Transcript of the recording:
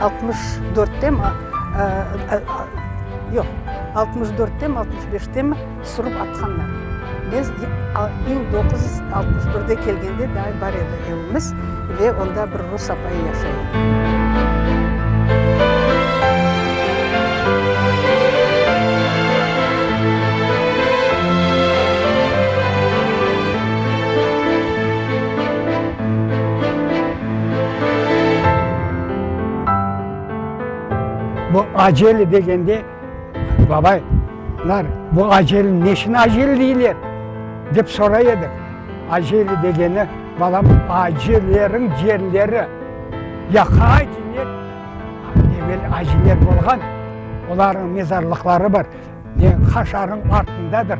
Altmış dörtte mi, yoq, altmış dörtte mi, altmış beşte mi sürip atqanlar. Biz 1961de kelgende daa bar edi evimiz ve onda bir rus apayı yaşay edi. Bu Aceli degende, babaylar, bu Aceli neşin Aceli deyler, dep soray edik. Aceli degeni, balam, acileriñ yerleri. Yaqa aciler, evel aciler bolğan, olarnıñ mezarlıqları bar, ne, qaşarnıñ artındadır.